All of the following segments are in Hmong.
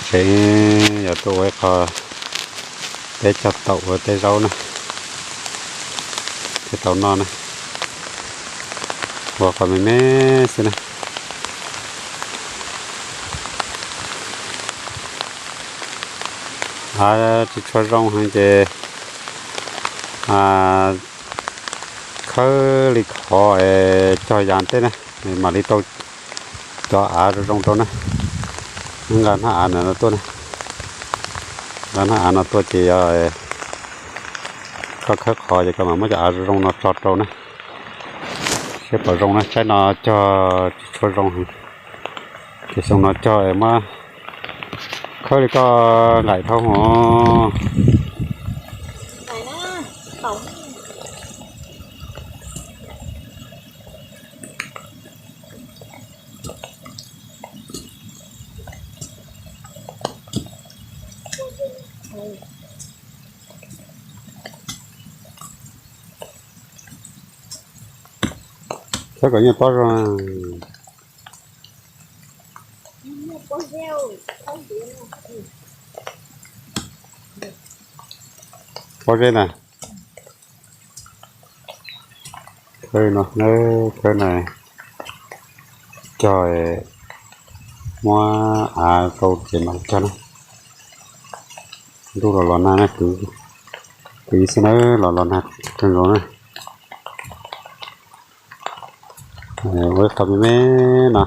Tseem yuav tuaj ua ib qho teb cog taum ua teb zaub na, thiaj tau noj na. Ua qhov me me xwb na. Av tsis tshua zoo heev ces khawb li khov es cog yas teb na, mam li tau cov av zoo zoo rau na. Nqa hnab av no tuaj na, nqa hnab av no tuaj ces yog koj khawb qhov ces koj mam muab cov av zoo zoo no tso rau na, seb puas zoo na. Tsaib no cog tsis tshua zoo heev, ces xyoo no cog es muab khawb li koj nqaim dhau hov. Khawb kom nyiaj pob zoo. Pob zeb na. Khawb no, khawb no cog, muab av rau ces mam cog na. Ntuj los los nag na, kwv, kwv xwb na, los los nag kawg nkaus na. Ua ib qho me me no,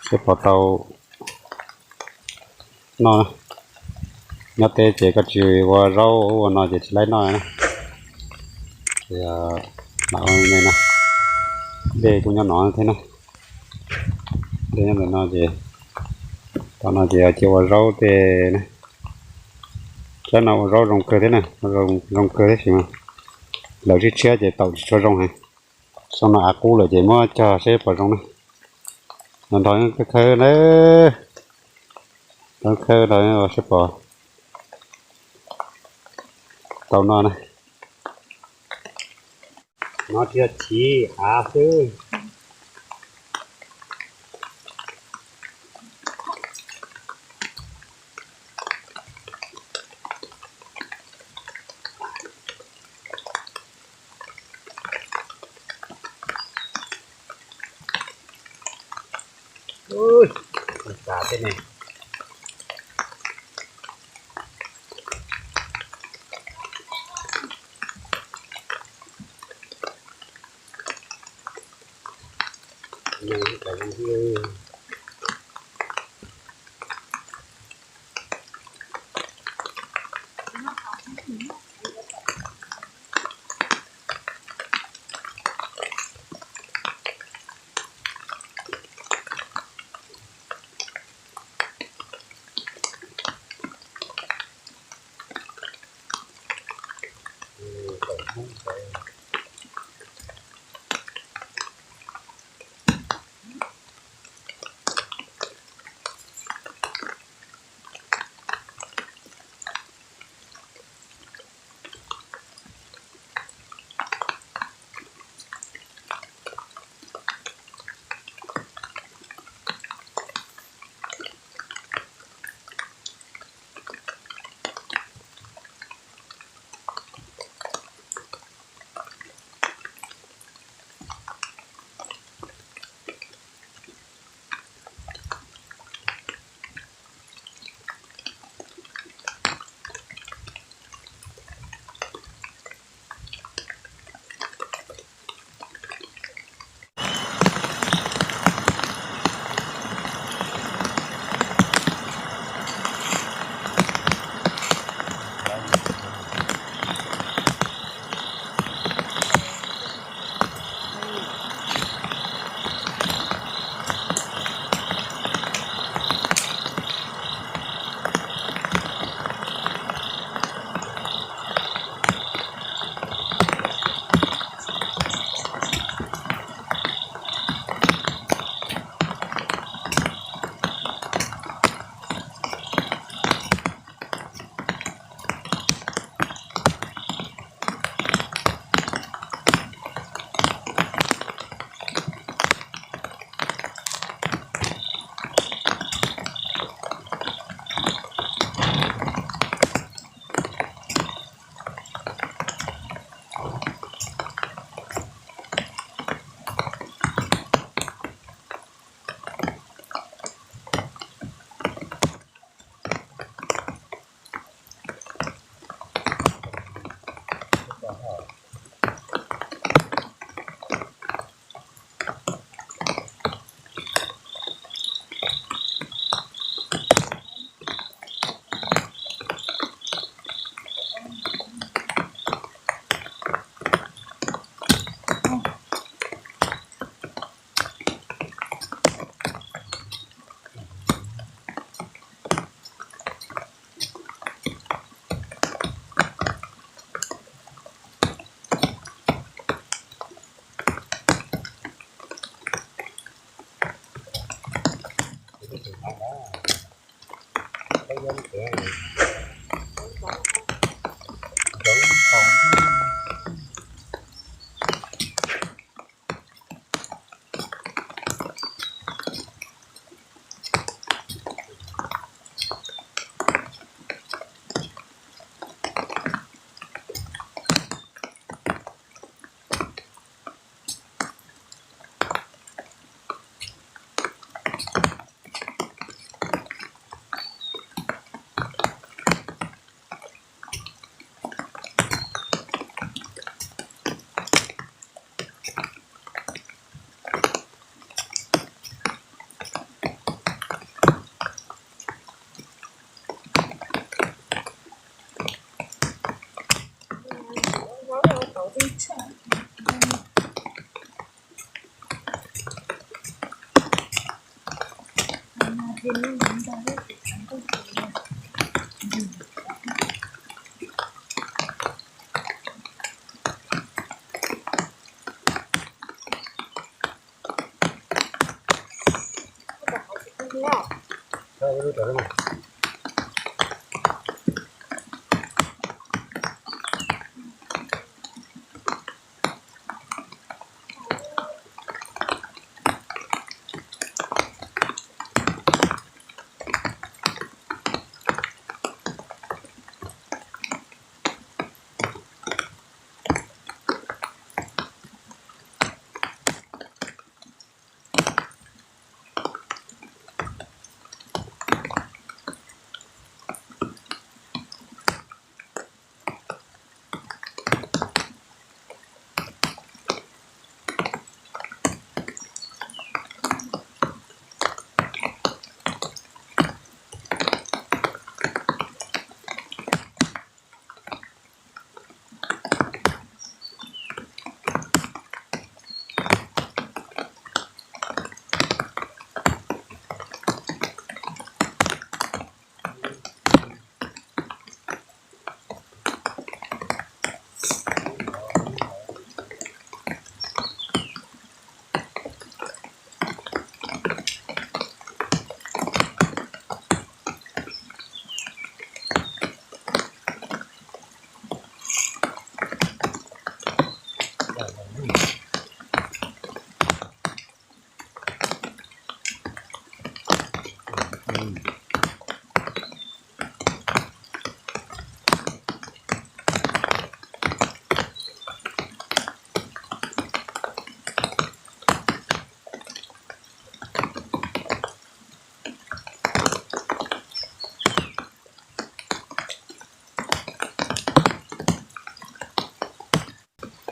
seb puas tau noj. Nyob teb ces koj tsis ua zaub ua no ces tsis laib noj na. Ces mam ua me no, dej kuj nyob no thiab na. Dej nyob ntawm no ces, tom no ces cia ua zaub tej na. Tsaib no ua zaub zoo kawg thiab na, zoo kawg thiab sis mas lawv tshiab tshiab ces taum tsis tshua zoo heev. Xyoo no av qub lawm ces muab cog seb puas zoo na. Nrog nrog khawb na, nrog khawb nrog seb puas tau noj na. No tsis yog chiv av xwb. Ui, tas thiab ne.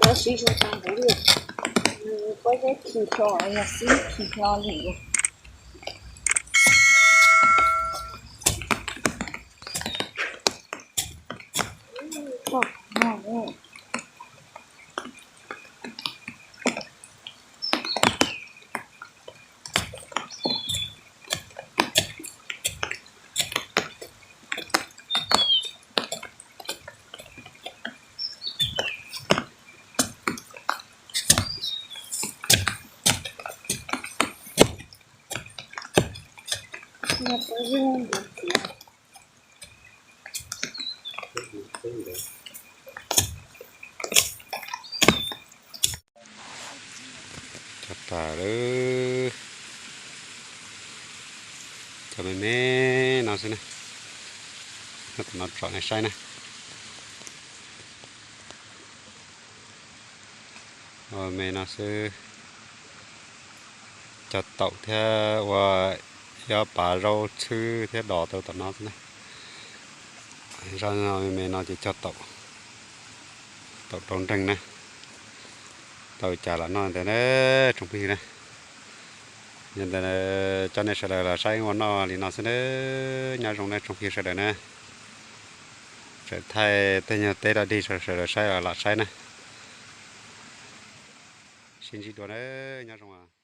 Cov siv zoo tas npaum li, nws pab zeb khi hlo, yog xib khi hlo li. Cog tas lawm, cog me me no xwb na, nyob tom no tsom nej saib na. Ua me no xwb, cog taum thiab ua ib ob pav zaub txhwb thiab dos tau tom no xwb na. Zaj no me me no ces cog taum, taum rau nreeg na. Tau cas los noj ntawd na tsoom phooj ywg na. Yog ntawd coj nej sawv daws los saib ua noj li no xwb na. Nyob zoo nej tsoom phooj ywg sawv daws na. Tseem thaij tej nyuag teb dog dig rau sawv daws saib los saib na. Sib ntsib dua na, nyob zoo.